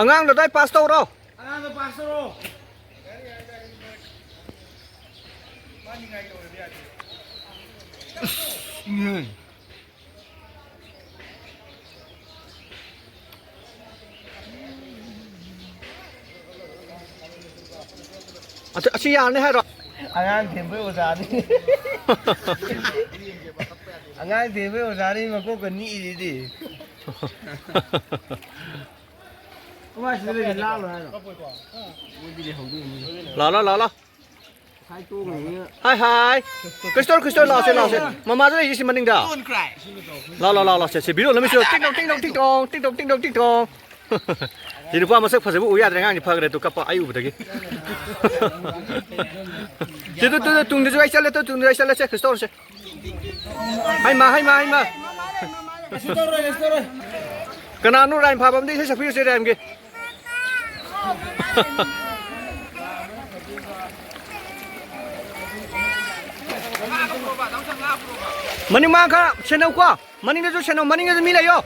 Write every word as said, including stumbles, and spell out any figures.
ꯑꯉꯥꯡꯗꯣ ꯑꯗꯥꯏ ꯄꯥꯁ ꯇꯧꯔꯣ꯫ ꯑꯁꯤ ꯌꯥꯔꯅꯤ ꯍꯥꯏꯔꯣ? ꯑꯉꯥꯡ ꯊꯦꯝꯕꯩ ꯑꯣꯖꯥꯅꯤ꯫ ꯑꯉꯥꯡ ꯊꯦꯝꯕꯩ ꯑꯣꯖꯥꯅꯤ ꯃꯀꯣꯛꯀ ꯅꯤꯛꯏꯁꯤꯗꯤ꯫ ꯂꯥꯛꯑꯣ, ꯂꯥꯛꯑꯣ, ꯂꯥꯛꯑꯣ꯫ ꯍꯥꯏ ꯍꯥꯏ꯫ ꯀ꯭ꯔꯤꯁꯇꯣꯔ, ꯀ꯭ꯔꯤꯁꯇꯣꯔ, ꯂꯥꯛꯑꯣꯁꯦ, ꯂꯥꯛꯑꯣꯁꯦ꯫ ꯃꯃꯥꯗ ꯂꯩꯔꯤꯁꯤ ꯃꯅꯤꯡꯗ꯫ ꯂꯥꯛꯑꯣ, ꯂꯥꯛꯑꯣ, ꯂꯥꯛꯑꯣ, ꯂꯥꯛꯑꯣ, ꯁꯦ, ꯁꯦ, ꯚꯤꯗꯤꯑꯣ ꯅꯝꯃꯤꯁꯤ꯫ ꯇꯤꯡ ꯇꯣꯡ, ꯇꯤꯡ ꯇꯣꯡ, ꯇꯤꯡ ꯇꯣꯡ, ꯇꯤꯡ ꯇꯣꯡ, ꯇꯤꯡ ꯇꯣꯡ, ꯇꯤꯡ ꯇꯣꯡ꯫ ꯁꯤ ꯅꯨꯄꯥ ꯃꯁꯛ ꯐꯖꯕ ꯎ ꯌꯥꯗ꯭ꯔꯦ, ꯑꯉꯥꯡꯗꯤ ꯐꯈ꯭ꯔꯦ, ꯇꯨ ꯀꯞꯄ ꯑꯩ ꯎꯕꯗꯒꯤ꯫ ꯁꯤ ꯇꯨ, ꯇꯨ, ꯇꯨ, ꯇꯨꯡꯗꯁꯨ ꯑꯩ ꯆꯠꯂꯦ, ꯇꯨ, ꯇꯨꯡꯗꯁꯨ ꯑꯩ ꯆꯠꯂꯦ, ꯁꯦ, ꯀ꯭ꯔꯤꯁꯇꯣꯔꯁꯦ꯫ ꯍꯩꯃꯥ, ꯍꯩꯃꯥ, ꯍꯩꯃꯥ꯫ ꯀꯅꯥꯅꯣ ꯔꯥꯏꯝ ꯐꯥꯕ ꯑꯝꯗ ꯏꯁꯩ ꯁꯛꯄꯤꯔꯨꯁꯦ ꯔꯥꯏꯝꯒꯤ꯫ ꯃꯅꯤꯡ ꯃꯥꯡ ꯈꯔ ꯁꯦꯟꯅꯧꯀꯣ꯫ ꯃꯅꯤꯡꯗꯁꯨ ꯁꯦꯟꯅꯧ, ꯃꯅꯤꯡꯗꯁꯨ ꯃꯤ ꯂꯩꯌꯣ꯫